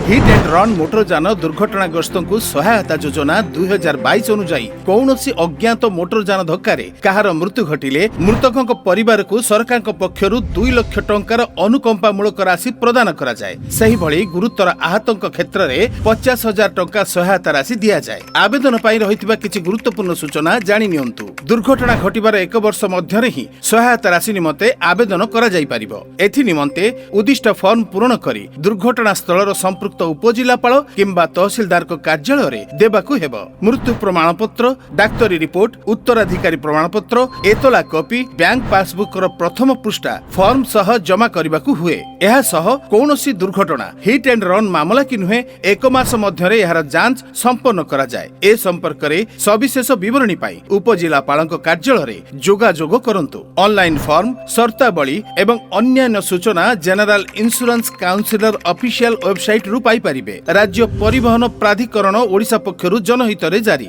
Hit and run ମୋଟରଯାନ ଦୁର୍ଘଟଣାଗ୍ରସ୍ତଙ୍କୁ ସହାୟତା ଯୋଜନା 2022 ଅନୁଯାୟୀ କୌଣସି ଅଜ୍ଞାତ ମୋଟରଯାନ ଧକ୍କାରେ କାହାର ମୃତ୍ୟୁ ଘଟିଲେ ମୃତକଙ୍କ ପରିବାରକୁ ସରକାରଙ୍କ ପକ୍ଷରୁ 2 ଲକ୍ଷ ଟଙ୍କାର ଅନୁକମ୍ପାମୂଳକ ରାଶି ପ୍ରଦାନ କରାଯାଏ। ସେହିଭଳି ଗୁରୁତର ଆହତଙ୍କ କ୍ଷେତ୍ରରେ 50,000 ଟଙ୍କା ସହାୟତା ରାଶି ଦିଆଯାଏ। ଆବେଦନ ପାଇଁ ରହିଥିବା କିଛି ଗୁରୁତ୍ୱପୂର୍ଣ୍ଣ ସୂଚନା ଜାଣି ନିଅନ୍ତୁ। ଦୁର୍ଘଟଣା ଘଟିବାର ଏକ ବର୍ଷ ମଧ୍ୟରେ ହିଁ ସହାୟତା ରାଶି ନିମନ୍ତେ ଆବେଦନ କରାଯାଇପାରିବ। ଏଥି ନିମନ୍ତେ ଉଦ୍ଦିଷ୍ଟ ଫର୍ମ ପୂରଣ କରି ଦୁର୍ଘଟଣା ସ୍ଥଳର ସମ୍ପୃକ୍ତ ଉପଜିଲ୍ଲାପାଳ କିମ୍ବା ତହସିଲଦାରଙ୍କ କାର୍ଯ୍ୟାଳୟରେ ଦେବାକୁ ହେବ। ମୃତ୍ୟୁ ପ୍ରମାଣପତ୍ର, ଡାକ୍ତରୀ ରିପୋର୍ଟ, ଉତ୍ତରାଧିକାରୀ ପ୍ରମାଣପତ୍ର, ଏତଲା କପି, ବ୍ୟାଙ୍କ ପାସବୁକର ପ୍ରଥମ ପୃଷ୍ଠା ଫର୍ମ ସହ ଜମା କରିବାକୁ ହୁଏ। ଏହା ସହ କୌଣସି ଦୁର୍ଘଟଣା ହିଟ୍ ଆଣ୍ଡ ରନ୍ ମାମଲା କି ନୁହେଁ, ଏକ ମାସ ମଧ୍ୟରେ ଏହାର ଯାଞ୍ଚ ସମ୍ପନ୍ନ କରାଯାଏ। ଏ ସମ୍ପର୍କରେ ସବିଶେଷ ବିବରଣୀ ପାଇଁ ଉପଜିଲ୍ଲାପାଳଙ୍କ କାର୍ଯ୍ୟାଳୟରେ ଯୋଗାଯୋଗ କରନ୍ତୁ। ଅନଲାଇନ ଫର୍ମ, ସର୍ତ୍ତାବଳୀ ଏବଂ ଅନ୍ୟାନ୍ୟ ସୂଚନା ଜେନେରାଲ ଇନ୍ସୁରାନ୍ସ କାଉନସିଲର ଅଫିସିଆଲ ୱେବସାଇଟରୁ ପାଇପାରିବେ। ରାଜ୍ୟ ପରିବହନ ପ୍ରାଧିକରଣ, ଓଡ଼ିଶା ପକ୍ଷରୁ ଜନହିତରେ ଜାରି।